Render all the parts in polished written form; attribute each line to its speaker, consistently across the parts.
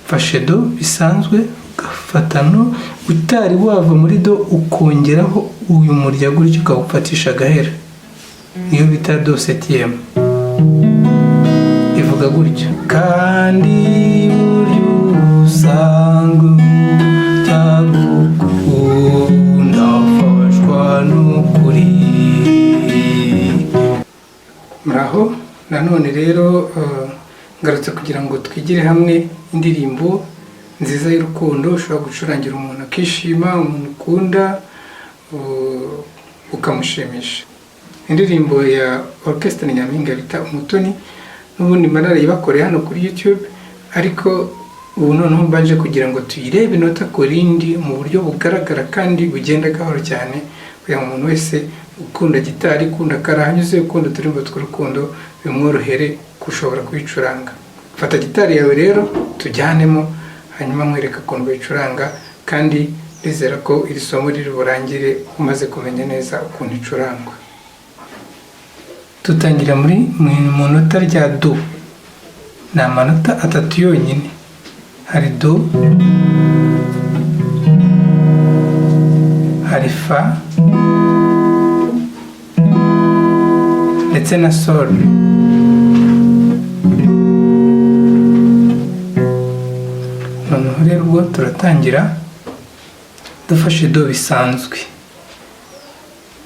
Speaker 1: Fashe do bisanzwe, ugafata no utari wava muri do, ukongeraho uyu murya gutyo, ukawufatisha agahera, niyo bita do septième. Ivuga gutyo: kandi burya usanzwe cyagukunda afashwa n'ukuri. Muraho nanone rero, ngarutse kugira ngo twigire hamwe indirimbo nziza y'urukundo ushobora gucurangira umuntu akishima, umuntu ukunda ukamushimisha. Indirimbo ya Orchestre Nyampinga bita Umutoni, n'ubundi mba narayibakoreye hano kuri YouTube, ariko ubu noneho mbanje kugira ngo tuyirebe inota ku rindi mu buryo bugaragara kandi bugenda gahoro cyane, kugira ngo umuntu wese ukunda gitari, ukunda karahanyuze, ukunda uturirimbo tw'urukundo, bimworohere gushobora kuyicuranga. Fata gitari yawe rero tujyanemo, hanyuma nkwereka ukuntu bayicuranga, kandi ndizera ko iri somo riri burangire umaze kumenya neza ukuntu icurangwa. Dutangira muri mu nota rya do. Ni amanota atatu yonyine: hari do, hari fa ndetse na sol. Noneho rero ubwo turatangira dufashe do bisanzwe.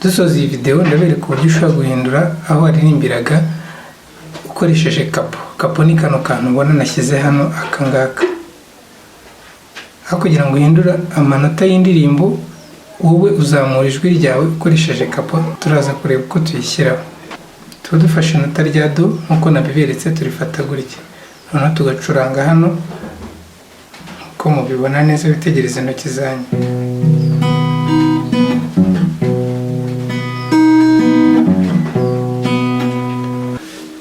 Speaker 1: Dusoza iyi videwo ndabereka uburyo ushobora guhindura aho waririmbiraga ukoresheje capo. Capo ni kano kantu ubona nashyize hano, aka ngaka. Aho kugira ngo uhindure amanota y'indirimbo, wowe uzamura ijwi ryawe ukoresheje capo. Turaza kureba uko tuyishyiraho. Tuba dufashe inota rya do nk'uko nabiberetse, turifata gutya, noneho tugacuranga hano uko mubibona neza. Witegereze intoki zanyu.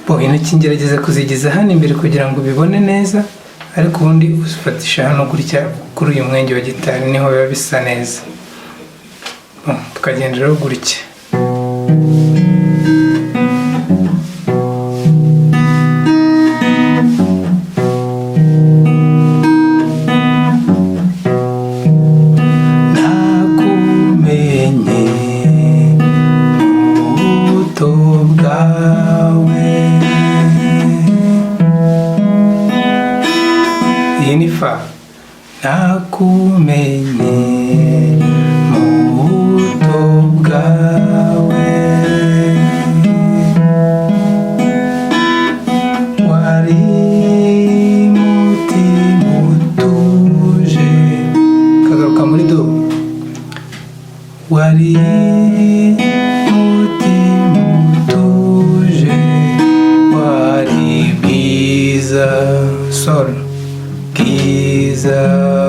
Speaker 1: Bo intoki ngerageza kuzigeza hano imbere kugira ngo ubibone neza, ariko ubundi uzifatisha hano gutya kuri uyu mwenge wa gitari, niho biba bisa neza. Bon, tukagenda rero gutya. Nakumenye mu buto bwawe. Iyi ni fa. Nakumenye mu buto bwawe, wari mutima utuje. Kagaruka muri do. Wari mutima utuje, wari bwiza, sol, bwiza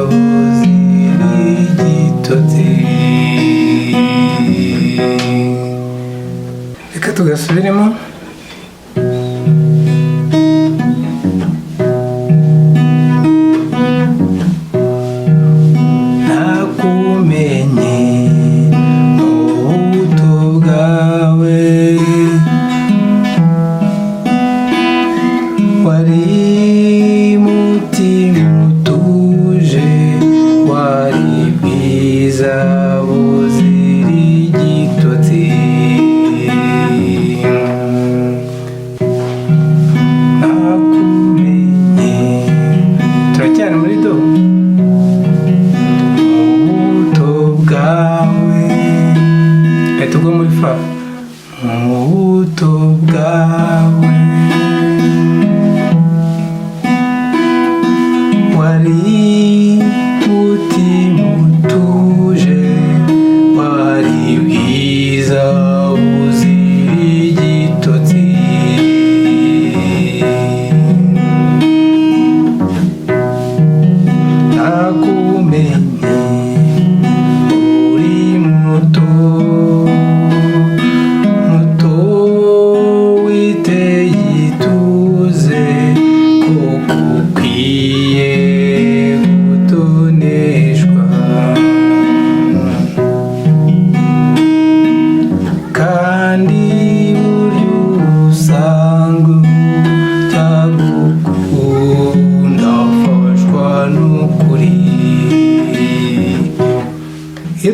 Speaker 1: buzira igitotsi. Reka tugasubiremo. Nakumenye mu buto bwawe, wari mutima utuje, wari bwiza buzira igitotsi. Nakumenye, turacyari muri do, mu buto bwawe. Reka tugwe muri fa. Mu buto bwawe, wari mutima utuje, wari bwiza buzira igitotsi.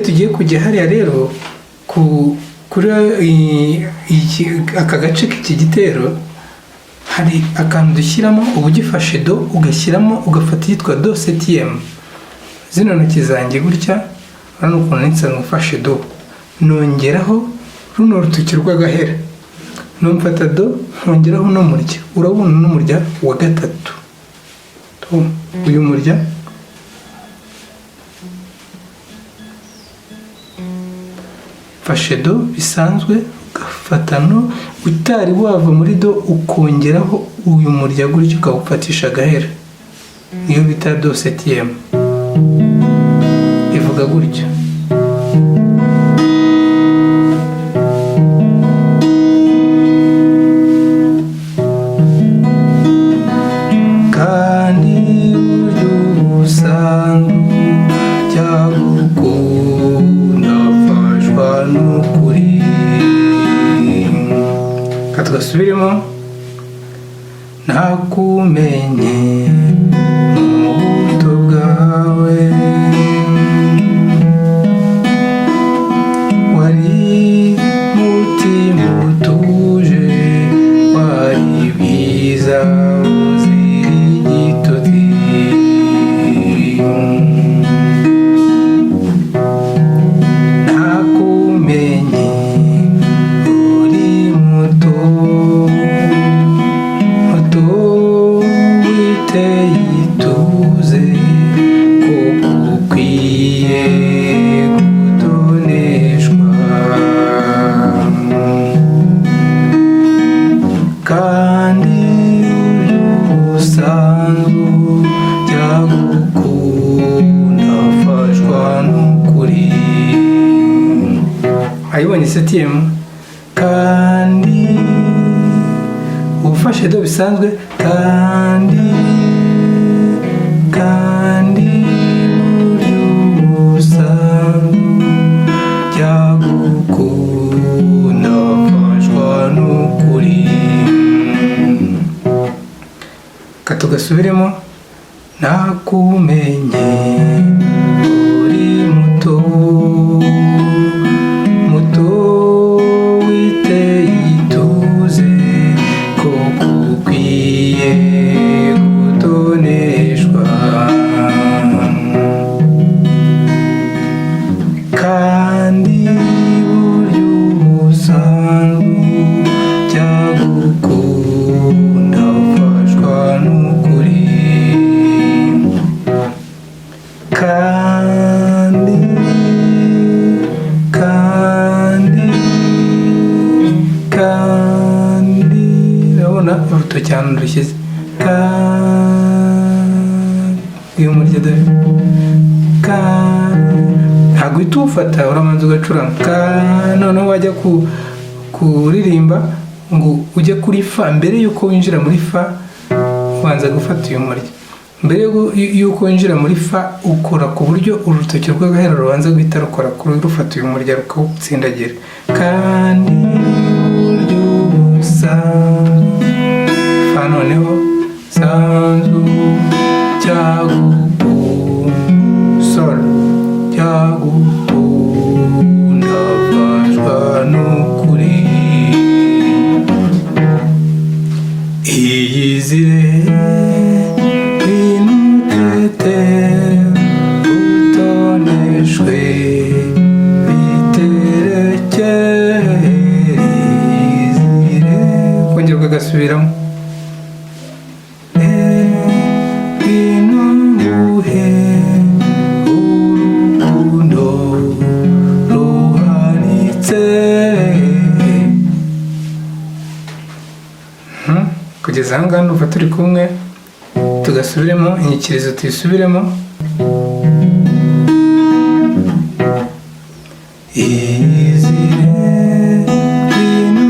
Speaker 1: Tugiye kujya hariya rero kuri aka gace k'iki gitero, hari akantu dushyiramo. Uba ugifashe do, ugashyiramo, ugafata iyitwa do septième. Zino ntoki zanjye gutya, urabona ukuntu nsanzwe mfashe do, nongeraho runo rutoki rw'agahera, numfata do, nkongeraho uno murya. Urabona uno murya wa gatatu, uyu murya mfashe do bisanzwe, ugafata no utari wava muri do, ukongeraho uyu murya gutya, ukawufatisha agahera, niyo bita do septième. Ivuga gutya: kandi burya ubusanzwe cyagukunda afashwa n'ukuri. Reka tugasubiremo. Nakumenye mu buto bwawe, wari mutima utuje, wari bwiza buzira igitotsi. Nakumenye uri muto muto, witeye ituze, kuko ukwiye gutoneshwa. Kandi ubusanzwe byagukunda afashwa n'ukuri. Ayibonye septième? Kandi ufashe do bisanzwe, kandi kandi burya ubusanzwe byagukunda afashwa n'ukuri. Tugasubiremo. Nakumenye uri muto muto, witeye ituze, koko ukwiye gutoneshwa. Kandi burya ubusanzwe byagukunda ufashwa n'ukuri. Kandi kandi kandi urabona urutoki ahantu rushyize, kandi uyu murya, dore kandi ntabwo uhita uwufata, urabanza ugacuranga ka. Noneho wajya kuririmba ngo ujye kuri fa, mbere y'uko winjira muri fa ubanza gufata uyu murya. Mbere y'uko winjira muri fa, ukora ku buryo urutoki rw'agahera rubanza guhita rukora kuri rufata uyu murya, rukawutsindagira. Kandi burya ubusanzwe fa, noneho sanzu cyagukunda, sol cyagukunda afashwa n'ukuri. Iyizire inutete, utoneshwe biterekere. Iyizire, kongera ukagasubiramo. Ngwino nguhe urukundo ruhanitse. Kugeza aha ngaha ndumva turi kumwe. Tugasubiremo inyikirizo, tuyisubiremo. Iyizire ngwino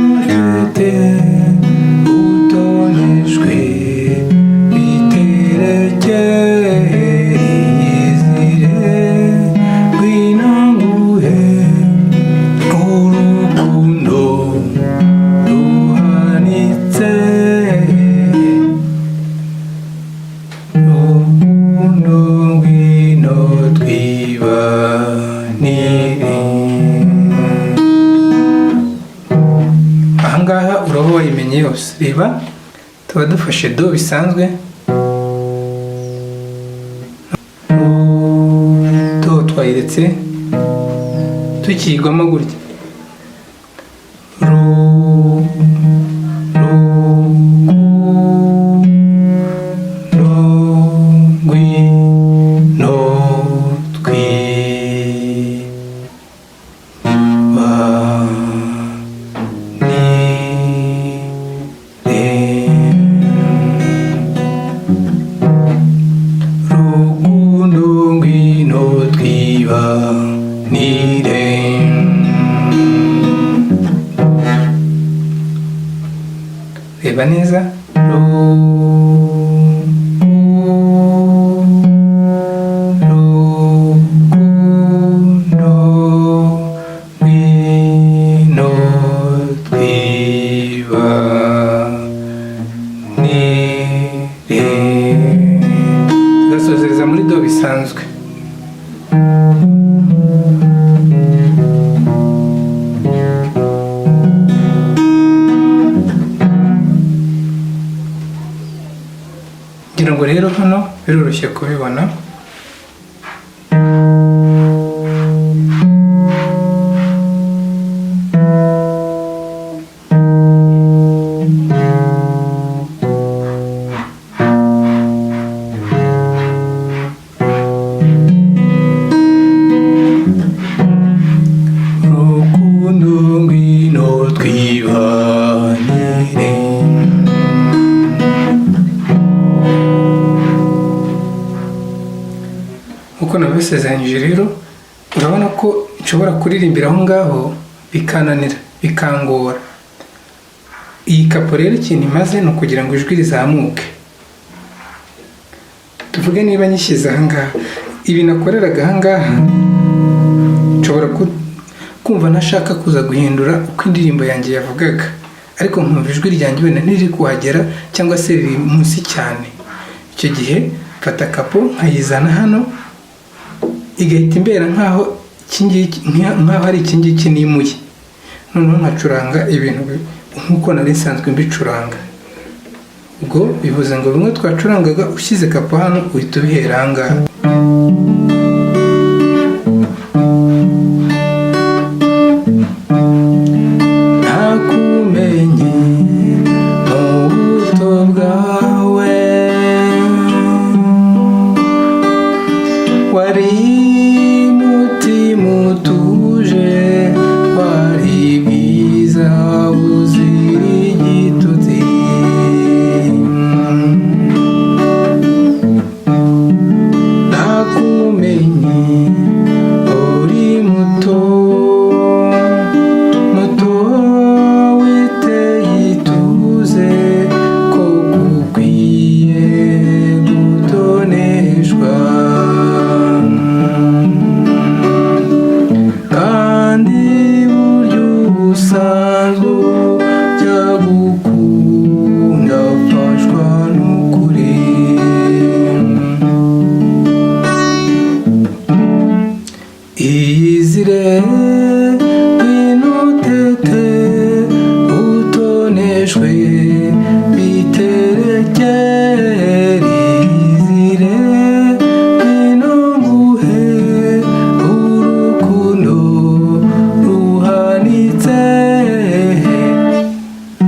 Speaker 1: utoneshwe biterekere. Iyizire ngwino nguhe urukundo ruhanitse, rukundo, ngwino twibanire. Twayibonye yose. Reba, tuba dufashe do bisanzwe, do twayiretse tukiyigwamo gutya, ru ru ru ngwi no twi ba ni re. Rukundo ngwino twibanire. Reba neza, ru rukundo ngwino twibanire, tugasozereza muri do bisanzwe. Ngira ngo rero hano biroroshye kubibona. Rukundo ngwino twibanire. Nkuko nabisezeranyije rero, urabona ko nshobora kuririmbira aho ngaho bikananira, bikangora. Iyi capo rero ikintu imaze ni ukugira ngo ijwi rizamuke. Tuvuge niba nyishyize aha ngaha, ibi nakoreraga aha ngaha, nshobora kumva ntashaka kuza guhindura uko indirimbo yanjye yavugaga, ariko nkumva ijwi ryanjye wenda ntiriri kuhagera cyangwa se riri munsi cyane. Icyo gihe mfata capo nkayizana hano, igahita imbera nkaho iki ngiki, nkaho ari iki ngiki nimuye, noneho nkacuranga ibintu nk'uko nari nsanzwe mbicuranga. Ubwo bivuze ngo bimwe twacurangaga, ushyize capo hano uhita ubihera aha ngaha. Nakumenye mu buto bwawe, wari mutima utuje, wari bwiza buzira igitutsi. Nakumenye uri muto muto, witeye ituze ko gukwiye gutoneshwa, kandi buryo ubusanzwe ujya gukunda afashwa n'ukuri. Iyizire ngwino utete utoneshwe biterekere, iyizire ngwino nguhe urukundo ruhanitse,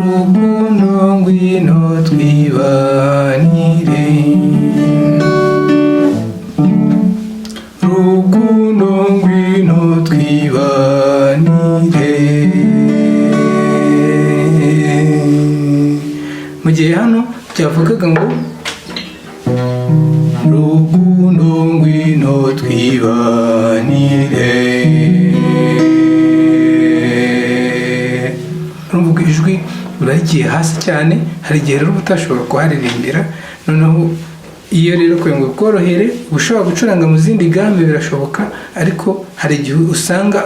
Speaker 1: rukundo ngwino twibanire, rukundo ngwino twibanire. Mu gihe hano byavugaga ngo rukundo ngwino twibanire, urumva ijwi riba rigiye hasi cyane. Hari igihe rero uba utashobora kuharirimbira. Noneho iyo rero kugira ngo bikorohere, uba ushobora gucuranga mu zindi gamme, birashoboka, ariko hari igihe usanga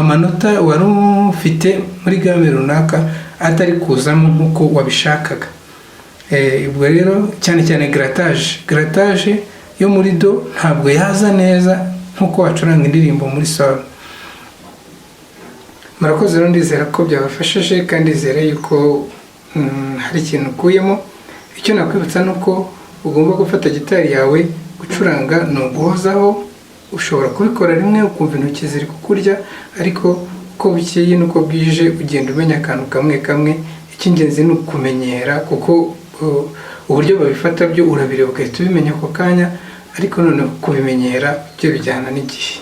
Speaker 1: amanota wari ufite muri gamme runaka atari kuzamo nk'uko wabishakaga. Ubwo rero cyane cyane grattage, grattage yo muri do ntabwo yaza neza nk'uko wacuranga indirimbo muri sol. Murakoze rero, ndizera ko byabafashije kandi ndizera yuko hari ikintu ukuyemo. Icyo nakwibutsa ni uko ugomba gufata gitari yawe, gucuranga ni uguhozaho. Ushobora kubikora rimwe ukumva intoki ziri kukurya, ariko uko bukeye n'uko bwije ugenda umenya akantu kamwe kamwe. Icy'ingenzi ni ukumenyera, kuko uburyo babifata byo urabireba ugahita ubimenya ako kanya, ariko noneho kubimenyera byo bijyana n'igihe.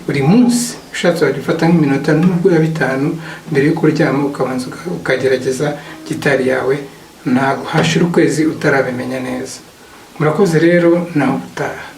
Speaker 1: Buri munsi ushatse wajya ufata nk'iminota nubwo ya 5 mbere yo kuryama, ukabanza ukagerageza gitari yawe. Ntabwo hashira ukwezi utarabimenya neza. Murakoze rero, naho ubutaha.